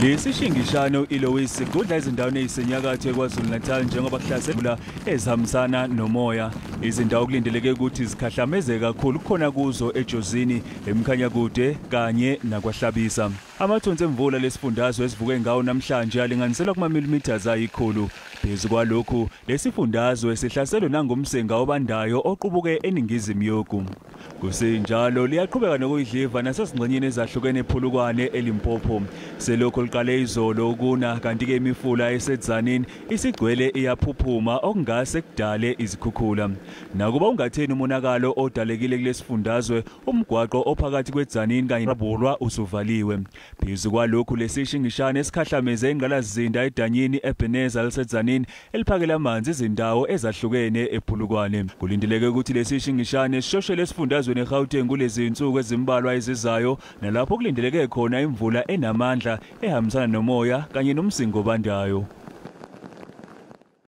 Lesishingishane iLois sigudla izindawo ezisenyakatho eKwaZulu-Natal njengoba kuhlasela ezihambisana nomoya. Izindawo kulindeleke ukuthi zikhahlameze kakhulu kukhona kuzo eJozini, eMkhanyakude kanye nakwaHlabisa. Amathonsi emvula lesifundazwe esivuke ngawo namhlanje alinganiselwa kuma-millimeters ayi-100. Phezu kwalokhu, lesifundazwe sihlaselwe nangomsinga obandayo oqubuke eningizimu yogu. Kusenjalo liyaqhubeka nokuyidliva nasezingxenyeni ezahlukene ePhulukwane eLimpopo. Selokhu liqale izolo ukuna kanti-ke imifula eseDzanini isigcwele iyaphuphuma okungase kudale izikhukhula. Nakuba ungatheni umonakalo odalekile kulesifundazwe, umgwaqo ophakathi kweDzanini kanye Rabulwa usuvaliwe. Phezu kwalokhu lesishingishane esikhahlameze ingqalasizinda eDanyini eBeneza liseDzanini eliphakela amanzi izindawo ezahlukene ePhulukwane. Kulindeleke ukuthi lesishingishane sishoshele esifundazweni eGauteng kulezi insuku ezimbalwa ezizayo nalapho kulindeleke khona imvula enamandla ehambisana nomoya kanye nomsingo obandayo.